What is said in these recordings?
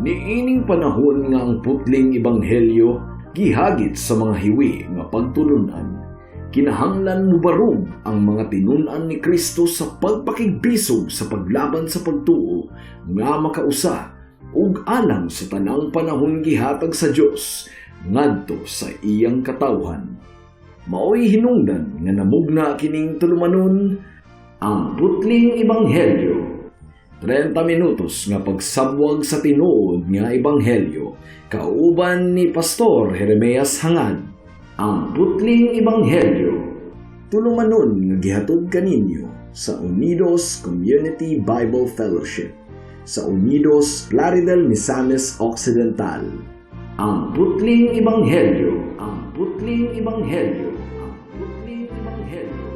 Niining panahon nga ang putling ebanghelyo gihagit sa mga hiwi nga pagtulunan, kinahanglan mubarog ang mga tinun-an ni Kristo sa pagpakigbisog sa paglaban sa pagtuo nga makausa ug alang sa tanang panahon gihatag sa Dios ngadto sa iyang katawhan. Maoy hinungdan nga namugna kining tulumanon, ang putling ebanghelyo. 30 minutos nga pagsabwag sa tinuod nga ebanghelyo kauban ni Pastor Jeremias Hangad. Ang putling ebanghelyo. Tulumanon nga gihatod kaninyo sa Unidos Community Bible Fellowship sa Unidos, Plaridel, Misamis Occidental. Ang putling ebanghelyo, ang putling ebanghelyo, ang putling ebanghelyo.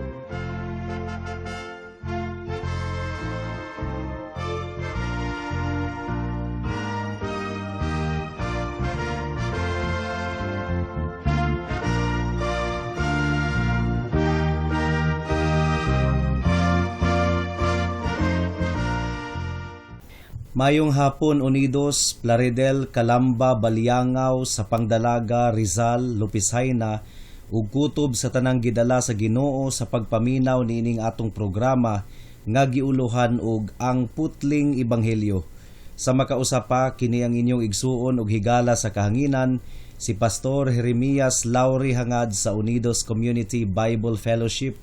Mayong hapon, Unidos, Plaridel, Calamba, Baliangao, Sapang Dalaga, Rizal, Lopez Jaena ug kutob sa tanang gidala sa Ginoo sa pagpaminaw niining atong programa nga giuluhan og Ang Putling Ebanghelyo. Sa makausa pa, kini ang inyong igsuon ug higala sa kahanginan, si Pastor Jeremias Lauri Hangad sa Unidos Community Bible Fellowship,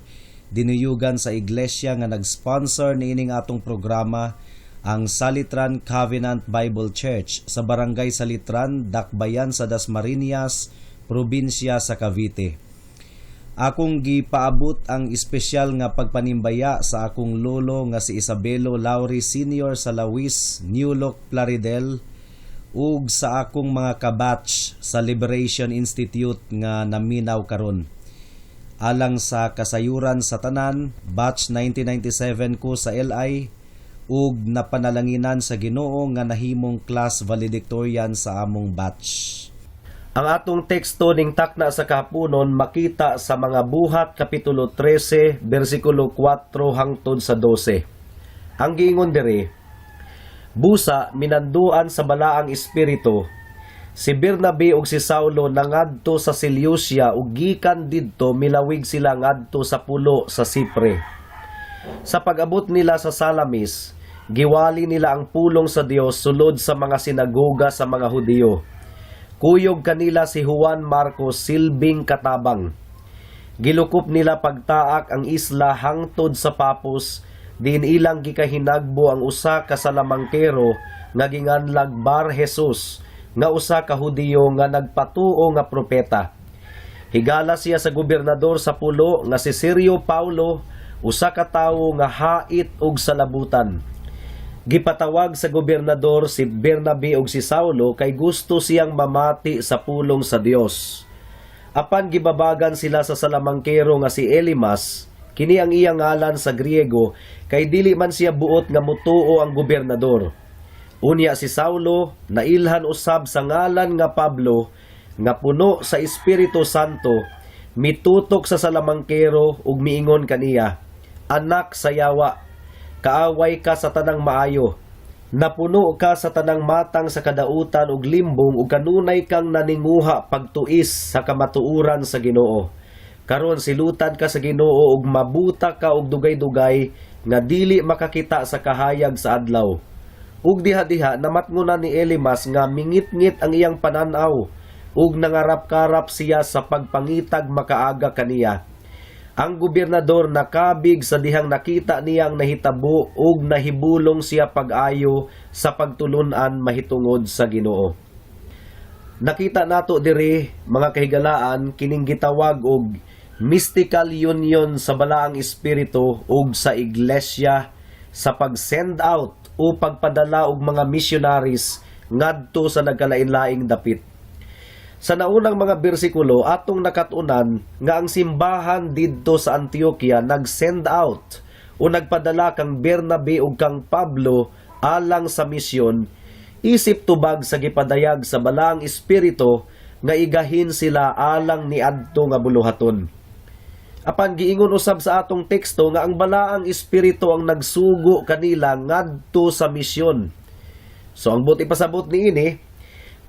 dinuyugan sa iglesia nga nag-sponsor niining atong programa, ang Salitran Covenant Bible Church sa Barangay Salitran, Dakbayan sa Dasmariñas, probinsya sa Cavite. Akong gipaabot ang espesyal nga pagpanimbaya sa akong lolo nga si Isabelo Lauri Sr. sa Lawis, New Look, Plaridel, ug sa akong mga kabatch sa Liberation Institute nga naminaw karon. Alang sa kasayuran sa tanan, batch 1997 ko sa LI ug napanalanginan sa Ginoo nga nahimong class valedictorian sa among batch. Ang atong teksto ning takna sa kahaponon makita sa Mga Buhat kapitulo 13 bersikulo 4 hangtod sa 12. Ang giingon diri, busa minanduan sa Balaang Espiritu si Bernabe ug si Saulo nangadto sa Seleucia ug gikan didto milawig sila ngadto sa pulo sa Sipre. Sa pag-abot nila sa Salamis, giwali nila ang pulong sa Dios sulod sa mga sinagoga sa mga Hudiyo. Kuyog kanila si Juan Marcos silbing katabang. Gilukop nila pagtaak ang isla hangtod sa Papos, diin ilang gikahinagbo ang usa ka salamangkero nga ginganlag Bar Jesus, nga usa ka Hudiyo nga nagpatuo nga propeta. Higala siya sa gobernador sa pulo nga si Sirio Paulo, usa ka tawo nga hait og salabutan. Gipatawag sa gobernador si Bernabe ug si Saulo kay gusto siyang mamati sa pulong sa Dios. Apan gibabagan sila sa salamangkero nga si Elimas, kini ang iyang ngalan sa Griego, kay dili man siya buot nga mutuo ang gobernador. Unya si Saulo nailhan usab sa ngalan nga Pablo, nga puno sa Espiritu Santo, mitutok sa salamangkero ug miingon kaniya, "Anak sa yawa, kaaway ka sa tanang maayo. Napuno ka sa tanang matang sa kadautan ug limbong ug kanunay kang naninguha pagtuis sa kamatuoran sa Ginoo. Karon silutan ka sa Ginoo ug mabuta ka og dugay-dugay nga dili makakita sa kahayag sa adlaw." Ug diha-diha namatngunan ni Elimas nga mingitngit ang iyang pananaw ug nangarap-karap siya sa pagpangitag makaaga kaniya. Ang gobernador nakabig sa dihang nakita niya ang nahitabo ug nahibulong siya pag-ayo sa pagtulun-an mahitungod sa Ginoo. Nakita nato diri, mga kahigalaan, kining gitawag og mystical union sa Balaang Espiritu ug sa iglesia sa pag-send out o pagpadala og mga missionaries ngadto sa nagkalain-laing dapit. Sa naunang mga bersikulo, atong nakatunan nga ang simbahan didto sa Antioquia nag-send out o nagpadala kang Bernabe ug kang Pablo alang sa misyon, isip tubag sa gipadayag sa Balaang Espiritu nga igahin sila alang niadto nga buluhaton. Apan giingon usab sa atong teksto nga ang Balaang Espiritu ang nagsugo kanila ngadto sa misyon. So ang buot ipasabot niini,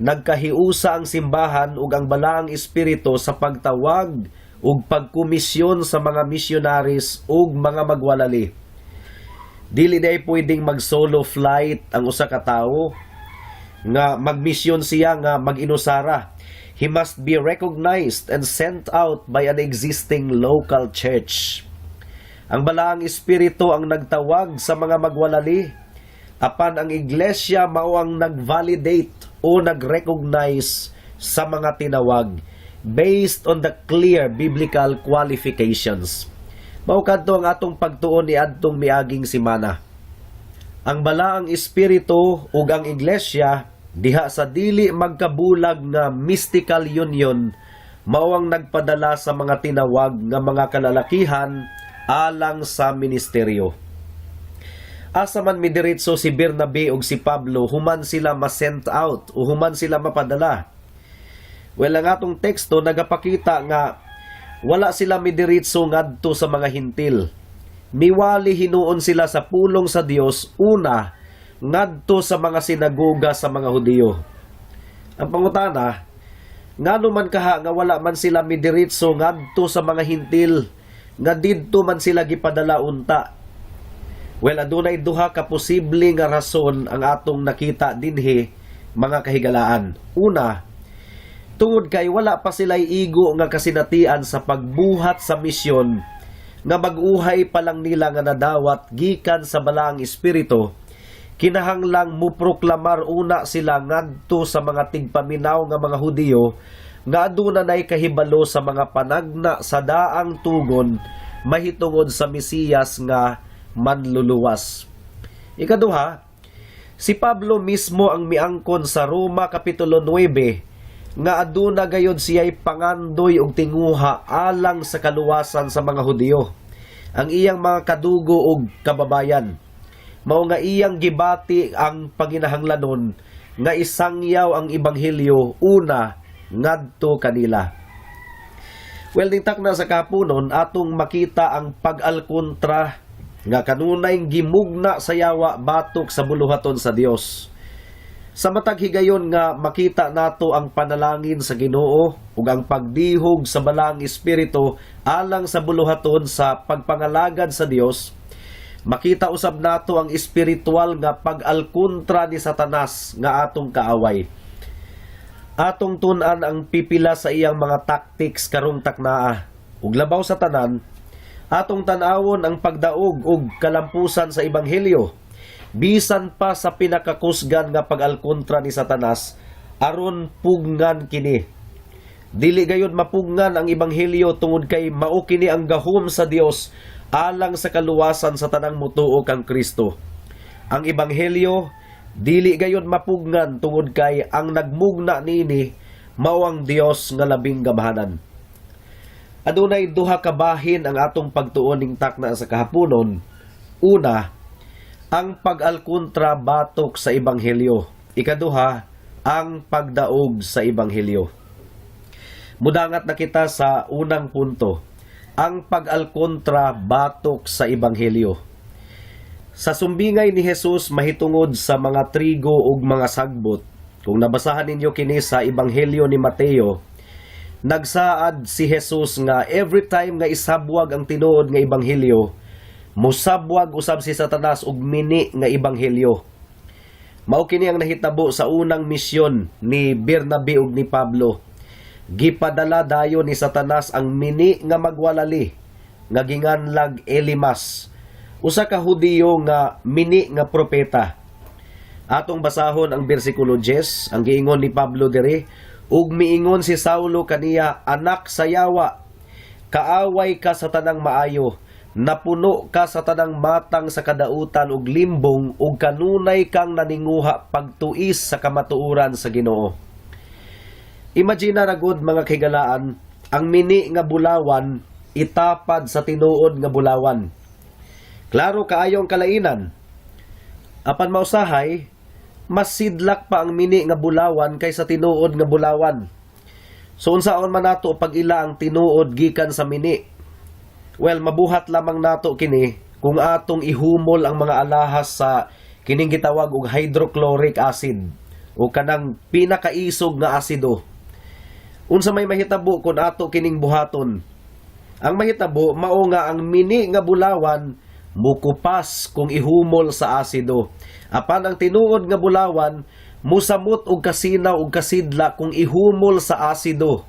nagkahiusa ang simbahan ug ang Balaang Espiritu sa pagtawag ug pagkomisyon sa mga missionaries ug mga magwalali. Dili diay pwedeng mag-solo flight ang usa ka tawo nga magmisyon siya nga mag-inusara. He must be recognized and sent out by an existing local church. Ang Balaang Espiritu ang nagtawag sa mga magwalali, apan ang iglesia mao ang nag-validate o nag-recognize sa mga tinawag based on the clear biblical qualifications. Mao kadto ang atong pagtuon niadtong miaging simana. Ang Balaang Espiritu ug ang iglesia diha sa dili magkabulag nga mystical union mao ang nagpadala sa mga tinawag nga mga kalalakihan alang sa ministeryo. Asa man midiretso si Bernabe ug si Pablo human sila ma-sent out o human sila mapadala? Well, ang atong teksto nagapakita nga wala sila midiretso ngadto sa mga Hintil. Miwali hinuon sila sa pulong sa Dios una ngadto sa mga sinagoga sa mga Hudiyo. Ang pangutana, ngano man kaha nga wala man sila midiretso ngadto sa mga Hintil nga didto man sila gipadala unta? Well, adunay duha ka posible nga rason ang atong nakita dinhi, mga kahigalaan. Una, tungod kay wala pa sila igo nga kasinatian sa pagbuhat sa misyon nga mag-uhay pa lang nila nga nadawat gikan sa Balaang Espiritu, kinahanglang muproklamar una sila ngadto sa mga tigpaminaw nga mga Hudiyo nga aduna nay kahibalo sa mga panagna sa daang tugon mahitungod sa Mesiyas nga Manluluwas. Ikaduha, si Pablo mismo ang miangkon sa Roma Kapitulo 9 nga aduna gayod siya'y pangandoy og tinguha alang sa kaluwasan sa mga Hudiyo, ang iyang mga kadugo og kababayan. Mao nga iyang gibati ang panginahanglanon nga isangyaw ang ebanghelyo una ngadto kanila. Well, ning takna sa kahaponon, atong makita ang pag-alkontra nga kanunay gimugna sa yawa batok sa buluhaton sa Dios. Sa matag higayon nga makita nato ang panalangin sa Ginoo ug ang pagdihog sa Balaang Espiritu alang sa buluhaton sa pagpangalagad sa Dios, makita usab nato ang espiritual nga pag-alkontra ni Satanas nga atong kaaway. Atong tun-an ang pipila sa iyang mga tactics karong taknaa. Ug labaw sa tanan, atong tan-awon ang pagdaog og kalampusan sa ebanghelyo bisan pa sa pinakakusgan nga pag-alkontra ni Satanas aron pugnan kini. Dili gayud mapugnan ang ebanghelyo tungod kay mao kini ang gahom sa Dios alang sa kaluwasan sa tanang mutuo kang Kristo. Ang ebanghelyo dili gayud mapugnan tungod kay ang nagmugna niini mao ang Dios nga labing gamhanan. Adunay duha ka bahin ang atong pagtuon ning takna sa kahaponon. Una, ang pag-alkontra batok sa ebanghelyo. Ikaduha, ang pagdaog sa ebanghelyo. Mudangat na kita sa unang punto, ang pag-alkontra batok sa ebanghelyo. Sa sumbingay ni Jesus mahitungod sa mga trigo ug mga sagbot, kung nabasahan ninyo kini sa Ebanghelyo ni Mateo, nagsaad si Jesus nga every time nga isabwag ang tinuod nga ebanghelyo, musabwag usab si Satanas og mini nga ebanghelyo. Mao kini ang nahitabo sa unang misyon ni Bernabe ug ni Pablo. Gipadala dayon ni Satanas ang mini nga magwalali nga ginganlag Elimas, usa ka Hudiyo nga mini nga propeta. Atong basahon ang bersikulo 10, ang giingon ni Pablo diri, "Ug miingon si Saulo kaniya, 'Anak sa yawa, kaaway ka sa tanang maayo, napuno ka sa tanang matang sa kadautan ug limbong ug kanunay kang naninguha pagtuis sa kamatuoran sa Ginoo.'" Imagine na gud, mga kahigalaan, ang mini nga bulawan itapad sa tinuod nga bulawan. Klaro kaayo ang kalainan. Apan mausahay, mas sidlak pa ang mini nga bulawan kaysa tinuod nga bulawan. So unsaon man nato pag-ila ang tinuod gikan sa mini? Well, mabuhat lamang nato kini kung atong ihumol ang mga alahas sa Kining gitawag og hydrochloric acid o kanang pinakaisog nga asido. Unsa may mahitabo kung ato kining buhaton? Ang mahitabo mao nga ang mini nga bulawan mukupas kung ihumol sa asido. Apan ang tinuod nga bulawan musamot og kasinaw og kasidla kung ihumol sa asido.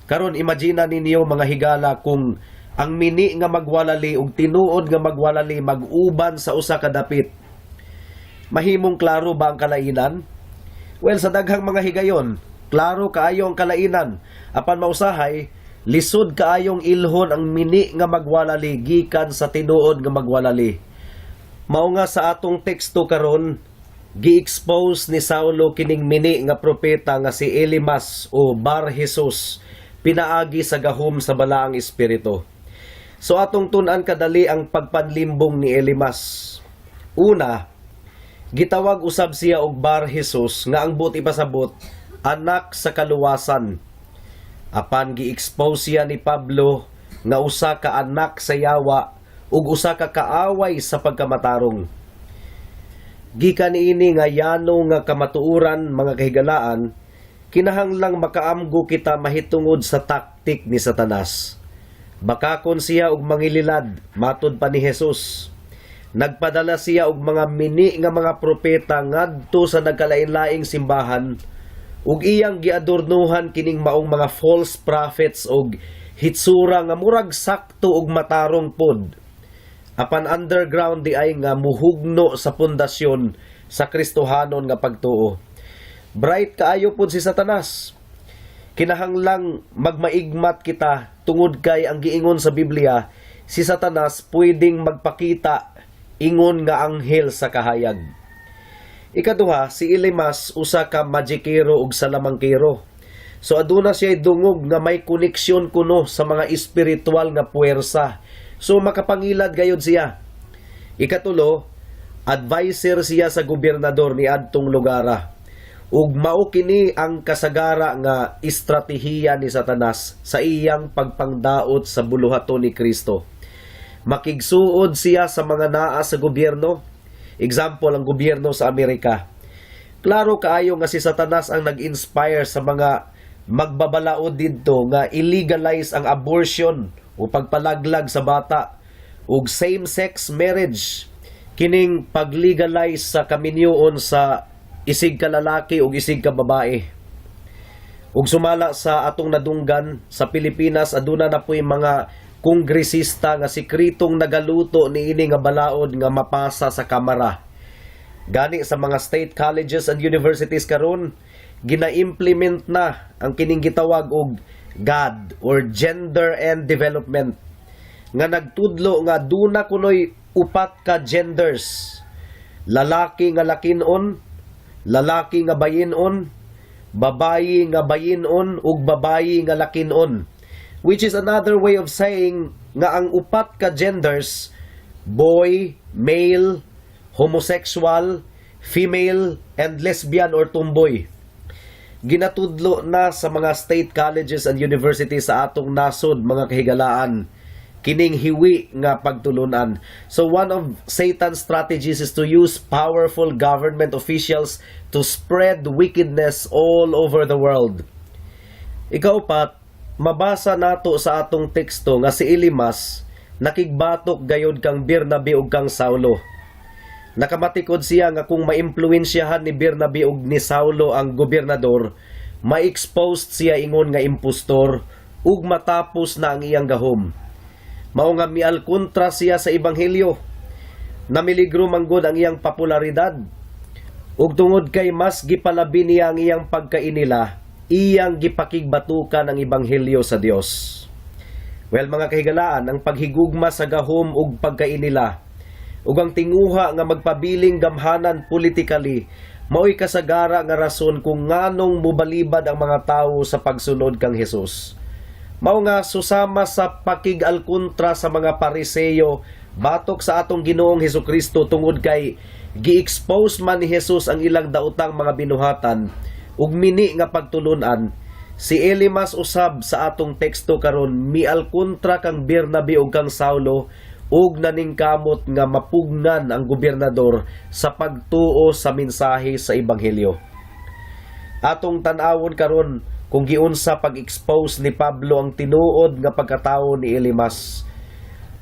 Karon, imagine ninyo, mga higala, kung ang mini nga magwalali ug tinuod nga magwalali mag-uban sa usa ka dapit. Mahimong klaro ba ang kalainan? Well, sa daghang mga higayon, klaro kaayo ang kalainan. Apan mausahay, lisod kaayong ilhon ang mini nga magwalali gikan sa tinuod nga magwalali. Mao nga sa atong teksto karon, gi-expose ni Saulo kining mini nga propeta nga si Elimas o Bar Jesus pinaagi sa gahom sa Balaang Espiritu. So atong tun-an kadali ang pagpanlimbong ni Elimas. Una, gitawag usab siya og Bar Jesus nga ang buot ipasabot, anak sa kaluwasan. Apan gi-expose siya ni Pablo nga usa ka anak sa yawa ug usa ka kaaway sa pagkamatarong. Gikan niini nga yano nga kamatuoran, mga kahigalaan, kinahanglang makaamgo kita mahitungod sa taktik ni Satanas. Bakakon siya og mangililad, matod pa ni Jesus. Nagpadala siya og mga mini nga mga propeta ngadto sa nagkalain-laing simbahan ug iyang giadornuhan kining maong mga false prophets og hitsura nga murag sakto og matarong pod. Apan underground di ay nga muhugno sa pundasyon sa Kristohanon nga pagtuo. Bright kaayo pod si Satanas. Kinahanglang magmaigmat kita tungod kay ang giingon sa Biblia, si Satanas pwedeng magpakita ingon nga anghel sa kahayag. Ikaduha, si Elimas usa ka magikero ug salamangkero. So aduna siya dungog nga may koneksyon kuno sa mga espiritual nga puwersa. So makapangilad gayud siya. Ikatulo, advisor siya sa gobernador ni adtong lugara. Ug mao kini ang kasagara nga estratehiya ni Satanas sa iyang pagpangdaot sa buluhaton ni Kristo. Makigsuod siya sa mga naa sa gobyerno. Example, ang gobyerno sa Amerika. Klaro kaayo nga si Satanas ang nag-inspire sa mga magbabalaod didto nga illegalize ang abortion o pagpalaglag sa bata ug same-sex marriage, kining paglegalize sa kaminyoon sa isig ka lalaki ug isig ka babae. Ug sumala sa atong nadunggan sa Pilipinas, aduna na po'y mga kongresista nga sekretong nagaluto niini nga balaod nga mapasa sa Kamara. Gani sa mga state colleges and universities karon, gina-implement na ang kining gitawag og GAD or Gender and Development nga nagtudlo nga duna kunoy upat ka genders: lalaki nga lakinon, lalaki nga bayinon, babayi nga bayinon ug babayi nga lakinon, which is another way of saying nga ang upat ka genders, boy, male, homosexual, female, and lesbian or tomboy. Ginatudlo na sa mga state colleges and universities sa atong nasod, mga kahigalaan, kining hiwi nga pagtulunan. So one of Satan's strategies is to use powerful government officials to spread wickedness all over the world. Ikaupat, mabasa nato sa atong teksto nga si Elimas nakigbatok gayod kang Bernabe ug kang Saulo. Nakamatikod siya nga kung maimpluwensyahan ni Bernabe ug ni Saulo ang gobernador, ma-exposed siya ingon nga impostor ug matapos na ang iyang gahom. Mao nga mial kontra siya sa ebanghelyo. Namiligro manggod ang iyang popularidad. Ug tungod kay mas gipalabi niya ang iyang pagkainila, iyang gipakigbatukan ang ebanghelyo sa Dios. Well, mga kahigalaan, ang paghigugma sa gahom ug pagkainila ug ang tinguha nga magpabiling gamhanan politically mao'y kasagara nga rason kung nganong mubalibad ang mga tawo sa pagsunod kang Hesus. Mao nga susama sa pakig-alkontra sa mga Pariseyo batok sa atong Ginoong Hesukristo, tungod kay gi-expose man ni Jesus ang ilang daotang mga binuhatan ug mini nga pagtulunan, si Elimas usab sa atong teksto karon mialkontra kang Bernabe ug kang Saulo. ug naningkamot nga mapugnan ang gobernador sa pagtuo sa mensahe sa ebanghelyo. Atong tan-awon karon kung giunsa pag-expose ni Pablo ang tinuod nga pagkatawo ni Elimas.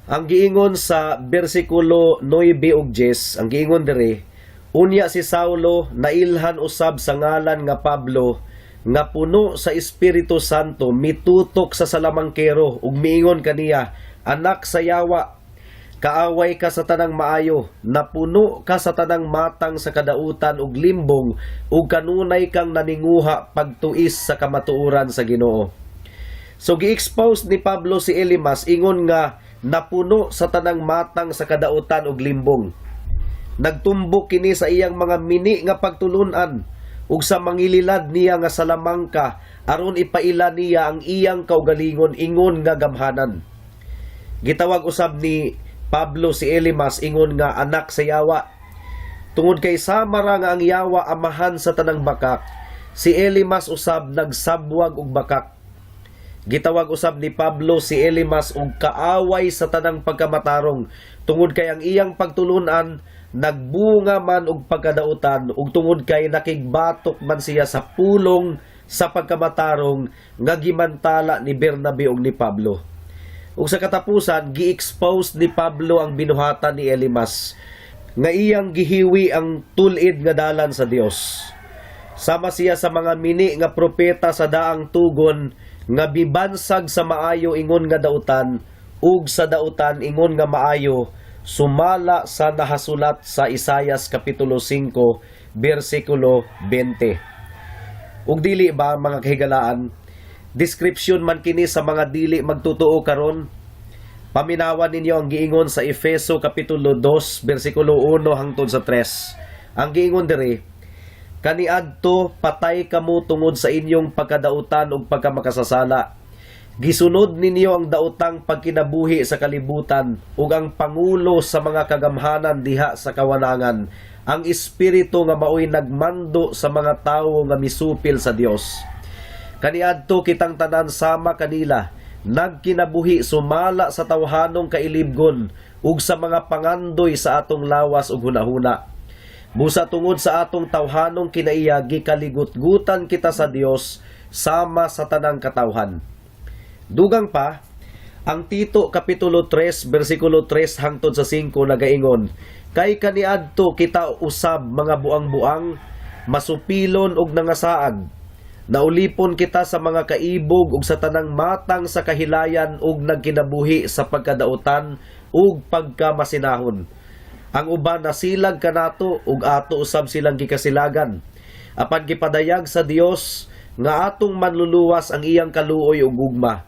Ang giingon sa bersikulo 9 ug 10, ang giingon diri, "Unya si Saulo, nailhan usab sa ngalan nga Pablo, nga puno sa Espiritu Santo, mitutok sa salamangkero ug miingon kaniya, 'Anak sa yawa, kaaway ka sa tanang maayo, napuno ka sa tanang matang sa kadautan ug limbong, ug kanunay kang naninguha pagtuis sa kamatuoran sa Ginoo.'" So gi-expose ni Pablo si Elimas ingon nga napuno sa tanang matang sa kadautan ug limbong. Nagtumbok kini sa iyang mga mini nga pagtulunan ug sa mangililad niya nga salamangka aron ipaila niya ang iyang kaugalingon ingon nga gamhanan. Gitawag usab ni Pablo si Elimas ingon nga anak sa yawa. Tungod kay sama ra nga ang yawa amahan sa tanang bakak, si Elimas usab nagsabwag og bakak. Gitawag usab ni Pablo si Elimas og kaaway sa tanang pagkamatarong tungod kay ang iyang pagtulunan nagbunga man og pagkadautan ug tungod kay nakigbatok man siya sa pulong sa pagkamatarong nga gimantala ni Bernabe ug ni Pablo. Ug sa katapusan, gi-expose ni Pablo ang binuhatan ni Elimas nga iyang gihiwi ang tul-id nga dalan sa Dios. Sama siya sa mga mini nga propeta sa daang tugon nga bibansag sa maayo ingon nga dautan ug sa dautan ingon nga maayo, sumala sa nahasulat sa Isayas kapitulo 5 bersikulo 20. Ug dili ba, mga kahigalaan, description man kini sa mga dili magtotoo karon? Paminawan ninyo ang giingon sa Efeso kapitulo 2 bersikulo 1 hangtod sa 3. Ang giingon diri, "Kaniadto patay kamo tungod sa inyong pagkadautan ug pagkamakasasala. Gisunod ninyo ang daotang pagkinabuhi sa kalibutan ug ang pangulo sa mga kagamhanan diha sa kawanangan, ang espiritu nga maoy nagmando sa mga tawo nga misupil sa Dios. Kaniadto kitang tanan sama kanila nagkinabuhi sumala sa tawhanong kailibgon ug sa mga pangandoy sa atong lawas ug hunahuna. Busa tungod sa atong tawhanong kinaiya, gikaligutgutan kita sa Dios sama sa tanang katawhan." Dugang pa, ang Tito kapitulo 3 bersikulo 3 hangtod sa 5 nagaingon, "Kay kaniadto kita usab mga buang-buang, masupilon ug nangasaag. Naulipon kita sa mga kaibog ug sa tanang matang sa kahilayan ug nagkinabuhi sa pagkadautan ug pagkamasinahon. Ang uban nasilag kanato ug ato usab silang gikasilagan. Apan gipadayag sa Dios nga atong manluluwas ang iyang kaluoy ug gugma.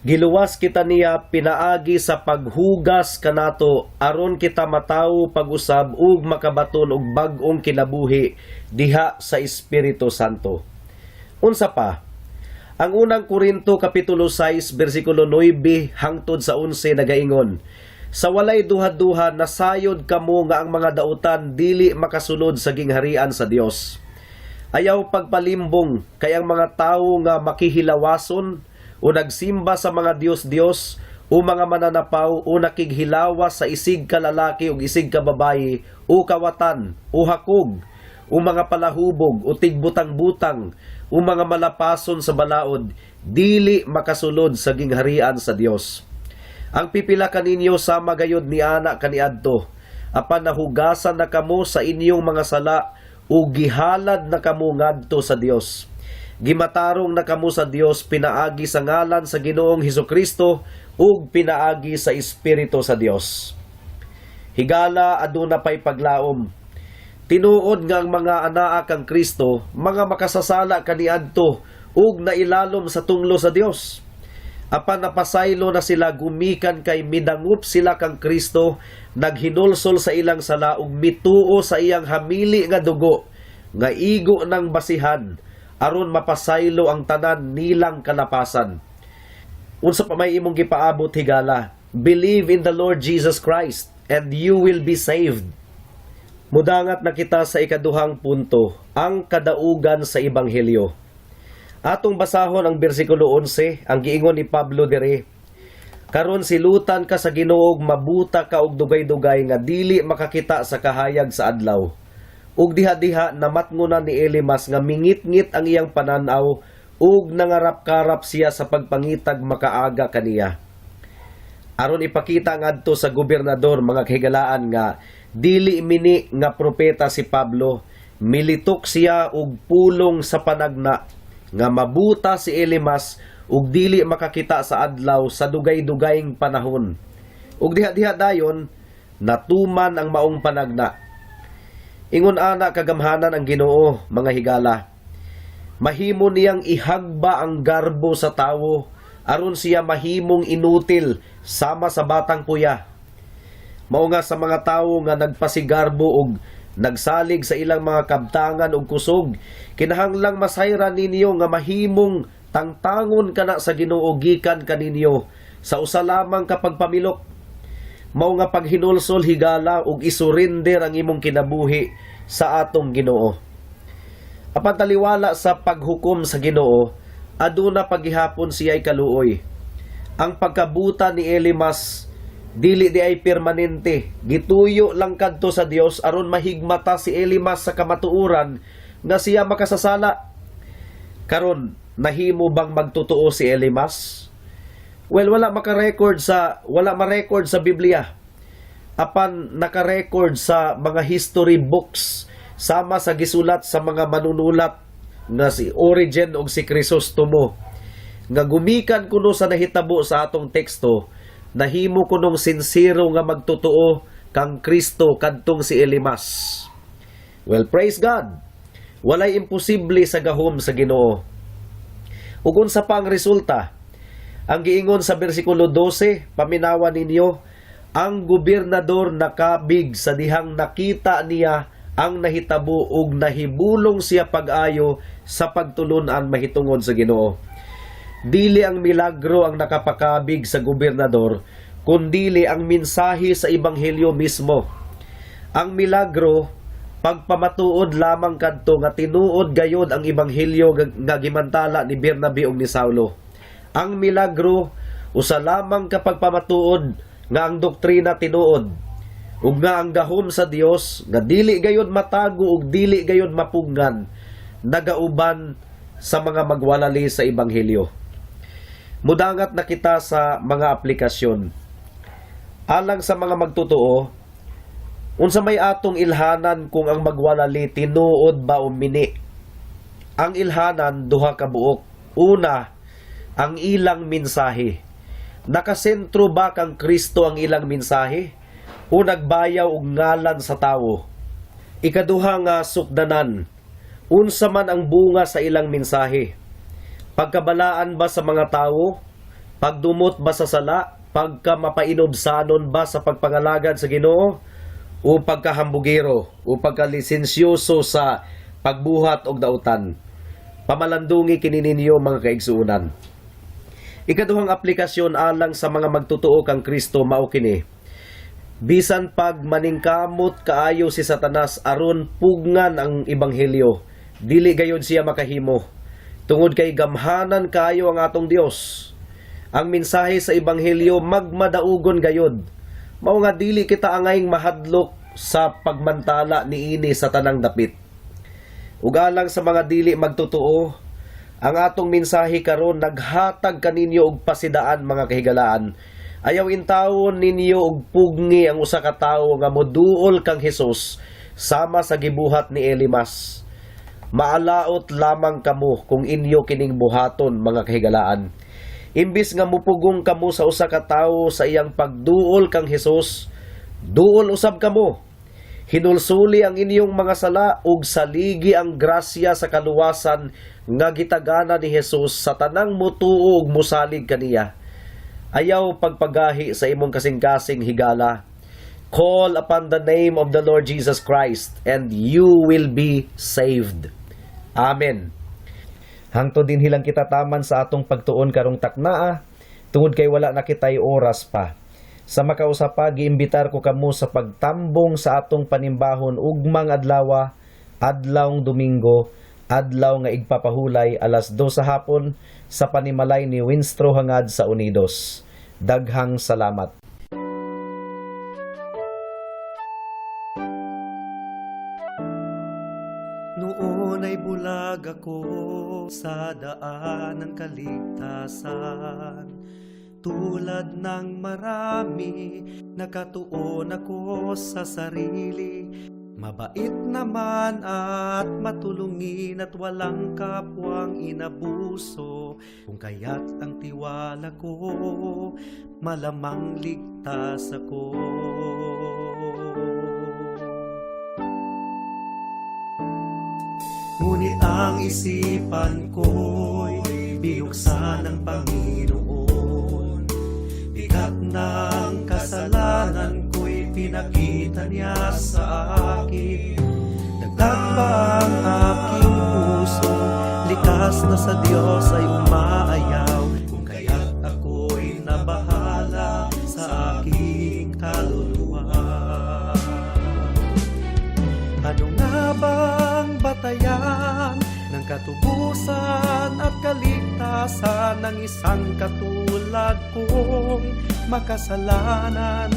Giluwas kita niya pinaagi sa paghugas kanato aron kita matawo pag-usab ug makabaton og bag-ong kinabuhi diha sa Espiritu Santo." Unsa pa? Ang unang Korinto kapitulo 6 bersikulo 9 hangtod sa 11 nagaingon, "Sa walay duha-duha nasayod kamo nga ang mga dautan dili makasulod sa gingharian sa Dios. Ayaw pagpalimbong, kay ang mga tawo nga makihilawason o nagsimba sa mga dios-dios o mga mananapaw o nakighilawas sa isig ka lalaki o isig ka babayi o kawatan o hakog o mga palahubog o tigbutang-butang o mga malapason sa balaod, dili makasulod sa gingharian sa Dios. Ang pipila kaninyo sama gayud ni ana kaniadto, apan nahugasan na kamo sa inyong mga sala ug gihalad na kamo ngadto sa Dios. Gimatarong na kamo sa Dios pinaagi sa ngalan sa Ginoong Hesukristo ug pinaagi sa Espiritu sa Dios." Higala, aduna pay paglaom. Tinuod nga ang mga anaa kang Kristo mga makasasala kaniadto ug nailalom sa tunglo sa Dios. Apan napasaylo na sila gumikan kay midangop sila kang Kristo, naghinulsol sa ilang sala ug mituo sa iyang hamili nga dugo nga igo ng basihan aron mapasaylo ang tanan nilang kalapasan. Unsa pa may imong gipaabot, higala? Believe in the Lord Jesus Christ and you will be saved. Mudangat na kita sa ikaduhang punto, ang kadaugan sa ebanghelyo. Atong basahon ang bersikulo 11, ang giingon ni Pablo diri. Karon silutan ka sa Ginoo ug mabuta ka og dugay-dugay nga dili makakita sa kahayag sa adlaw." Ug diha-diha namatngunan ni Elimas nga mingit-ngit ang iyang pananaw ug nangarap-karap siya sa pagpangitag makaaga kaniya. Aron ipakita ngadto sa gobernador, mga kahigalaan, nga dili mini nga propeta si Pablo, militok siya og pulong sa panagna nga mabuta si Elimas ug dili makakita sa adlaw sa dugay-dugayng panahon. Ug diha-diha dayon natuman ang maong panagna. Ingon ana kagamhanan ang Ginoo, mga higala. Mahimo niyang ihagba ang garbo sa tawo aron siya mahimong inutil sama sa batang puya. Mao nga sa mga tawo nga nagpasigarbo og nagsalig sa ilang mga kabtangan ug kusog, kinahanglang masayran ninyo nga mahimong tangtangon kana sa Ginoo gikan kaninyo sa usa lamang ka pagpamilok. Mao nga paghinulsol, higala, ug isurrender ang imong kinabuhi sa atong Ginoo. Apan taliwala sa paghukom sa Ginoo, aduna paghihapon siya'y kaluoy. Ang pagkabuta ni Elimas dili diay permanente. Gituyo lang kadto sa Dios aron mahigmata si Elimas sa kamatuoran nga siya makasasala. Karon, nahimo bang magtotoo si Elimas? Well, wala ma-record sa Biblia. Apan naka-record sa mga history books sama sa gisulat sa mga manunulat nga si Origen ug si Crisostomo nga gumikan kuno sa nahitabo sa atong teksto, nahimo kunong sinsero nga magtotoo kang Kristo kadtong si Elimas. Well, praise God. Walay imposible sa gahom sa Ginoo. Ug unsa pa ang resulta? Ang giingon sa bersikulo 12, paminawa ninyo, ang gobernador nakabig sa dihang nakita niya ang nahitabo ug nahibulong siya pag-ayo sa pagtulunan mahitungod sa Ginoo. Dili ang milagro ang nakapakabig sa gobernador, kundili ang mensahe sa ebanghelyo mismo. Ang milagro, pagpamatuod lamang kadto nga tinuod gayod ang ebanghelyo nga gimantala ni Bernabe ug ni Saulo. Ang milagro, usa lamang ka pagpamatuod nga ang doktrina tinuod ug nga ang gahom sa Dios nga dili gayod matago ug dili gayod mapugnan nagauban sa mga magwalali sa ebanghelyo. Mudangat na kita sa mga aplikasyon. Alang sa mga magtotoo, unsa may atong ilhanan kung ang magwalali tinuod ba o mini? Ang ilhanan duha ka buok. Una, ang ilang mensahe. Nakasentro ba kang Kristo ang ilang mensahe o nagbayaw og ngalan sa tawo? Ikaduha nga sukdanan, unsa man ang bunga sa ilang mensahe? Pagkabalaan ba sa mga tawo? Pagdumot ba sa sala? Pagka mapainubsanon ba sa pagpangalagad sa Ginoo? O pagkahambugero o pagkalisensyoso sa pagbuhat og dautan? Pamalandungi kini ninyo, mga kaigsuonan. Ikaduhang aplikasyon alang sa mga magtotoo kang Kristo mao kini. Bisan pag maningkamot kaayo si Satanas aron pugnan ang ebanghelyo, dili gayod siya makahimo. Tungod kay gamhanan kaayo ang atong Dios. Ang mensahe sa ebanghelyo magmadaugon gayod. Mao nga dili kita angayng mahadlok sa pagmantala niini sa tanang dapit. Ug alang sa mga dili magtotoo, ang atong mensahe karon naghatag kaninyo og pasidaan, mga kahigalaan. Ayaw intawon ninyo og pugni ang usa ka tawo nga moduol kang Hesus sama sa gibuhat ni Elimas. Maalaot lamang kamo kung inyo kining buhaton, mga kahigalaan. Imbis nga mupugong kamo sa usa ka tawo sa iyang pagduol kang Hesus, duol usab kamo. Hinulsuli ang inyong mga sala ug saligi ang grasya sa kaluwasan nga gitagana ni Hesus sa tanang mutuo ug musalig kaniya. Ayaw pagpagahi sa imong kasing-kasing, higala. Call upon the name of the Lord Jesus Christ and you will be saved. Amen. Hangtod dinhi lang kita taman sa atong pagtuon karong taknaa tungod kay wala na kitay oras pa. Sa makausa pa, giimbitar ko kamo sa pagtambong sa atong panimbahon ugmang adlawa, adlawng Domingo, adlaw nga igpapahulay, alas 2 sa hapon sa panimalay ni Winstro Hangad sa Unidos. Daghang salamat. Noon ay bulag ako sa daan ng kaligtasan. Tulad ng marami, nakatuon ako sa sarili. Mabait naman at matulungin at walang kapwang inabuso. Kung kaya't ang tiwala ko, malamang ligtas ako. Ngunit ang isipan ko'y binuksan ng Panginoon. Bigat ng kasalanan ko'y pinakita niya sa akin. Dagdag pa ang aking puso, likas na sa Diyos ay umaayaw. Kung kaya't ako'y nabahala sa aking kaluluwa. Ano nga bang batayan ng katubusan at kaligtasan ng isang katulad kong makasalanan?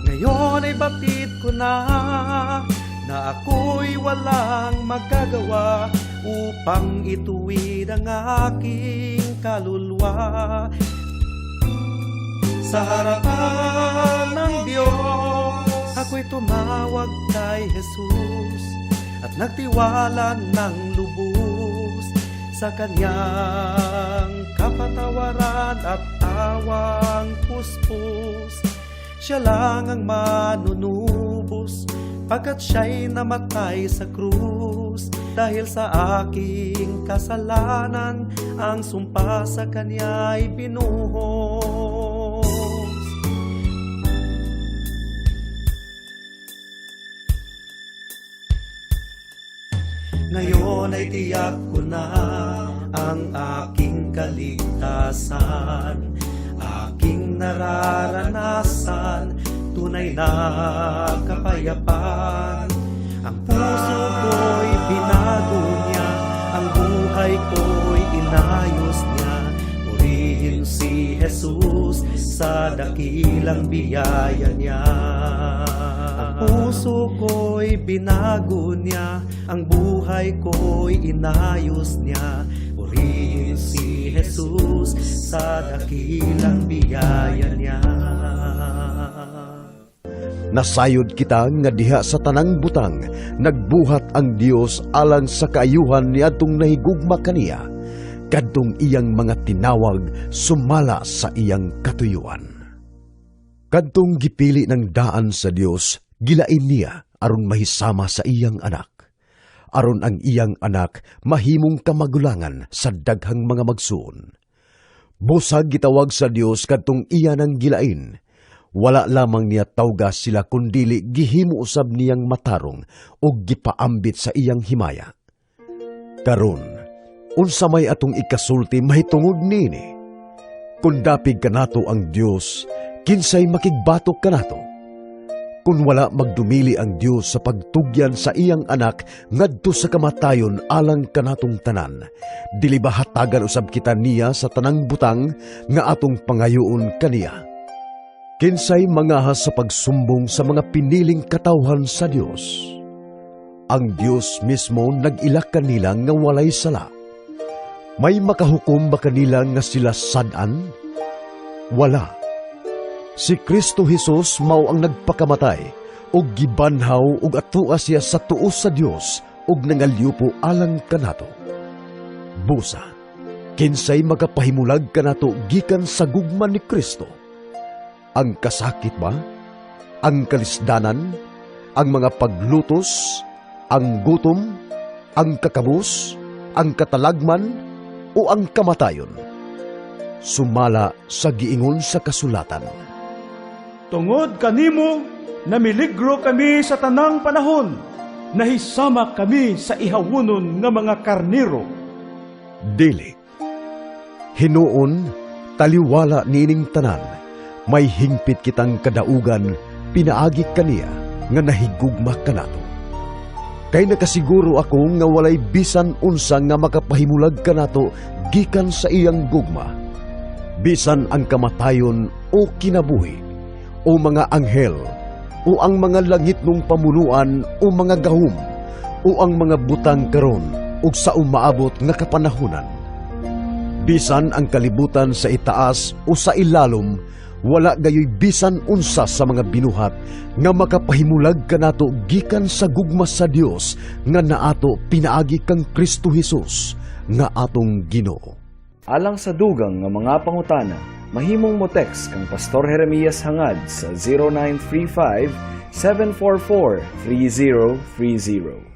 Ngayon ay batid ko na na ako'y walang magagawa upang ituwid ang aking kaluluwa. Sa harapan ng Diyos, ako'y tumawag kay Jesus at nagtiwala ng lubos sa kanyang kapatawaran at awang puspos. Siya lang ang manunubos pagkat siya'y namatay sa krus. Dahil sa aking kasalanan, ang sumpa sa kanya'y binuhos. Ngayon ay tiyak ko na ang aking kaligtasan, aking nararanasan, tunay na kapayapaan. Ang puso ko'y binago niya, ang buhay ko'y inayos niya. Purihin si Jesus sa dakilang biyaya niya. Ang puso ko'y binago niya, ang buhay ko'y inayos niya. Purihin si Jesus sa dakilang biyaya niya. Nasayod kita nga diha sa tanang butang nagbuhat ang Dios alang sa kaayuhan niadtong nahigugma kaniya, kadtong iyang mga tinawag sumala sa iyang katuyuan. Kadtong gipili ng daan sa Dios, gilain niya aron mahisama sa iyang anak, aron ang iyang anak mahimong kamagulangan sa daghang mga magsuon. Busag gitawag sa Dios kadtong iya nang gilain. Wala lamang niya tawga sila kundili gihimo usab niyang matarong ug gipaambit sa iyang himaya. Karon, unsa may atong ikasulti mahitungod niini? Kung dapig kanato ang Dios, kinsay makigbatok kanato? Kung wala magdumili ang Dios sa pagtugyan sa iyang anak ngadto sa kamatayon alang kanatong tanan, dili ba hatagan usab kita niya sa tanang butang nga atong pangayoon kaniya? Kinsay mangahas sa pagsumbong sa mga piniling katawhan sa Dios? Ang Dios mismo nag-ilak kanila nga walay sala. May makahukom ba kanila nga sila sad-an? Wala. Si Kristo Jesus mao ang nagpakamatay ug gibanhaw ug atua siya sa tuo sa Dios ug nangalyupo alang kanato. Busa, kinsay magapahimulag kanato gikan sa gugma ni Kristo? Ang kasakit ba? Ang kalisdanan? Ang mga paglutos? Ang gutom? Ang kakabus? Ang katalagman? O ang kamatayon? Sumala sa giingon sa kasulatan. Tungod kanimo, namiligro kami sa tanang panahon, nahisama kami sa ihawunon nga mga karniro. Dili. Hinuon, taliwala niining tanan, may hingpit kitang kadaugan, pinaagi kaniya nga nahigugma kanato. Kay nakasiguro ako nga walay bisan unsa nga makapahimulag kanato gikan sa iyang gugma. Bisan ang kamatayon o kinabuhi, o mga anghel, o ang mga langitnong pamunuan o mga gahom, o ang mga butang karon ug sa umaabot nga kapanahunan. Bisan ang kalibutan sa itaas o sa ilalom, wala gayoy bisan unsa sa mga binuhat nga makapahimulag kanato gikan sa gugma sa Dios nga naato pinaagi kang Kristo Hesus nga atong Ginoo. Alang sa dugang nga mga pangutana, mahimong mo text kang Pastor Jeremias Hangad sa 0935 744 3030.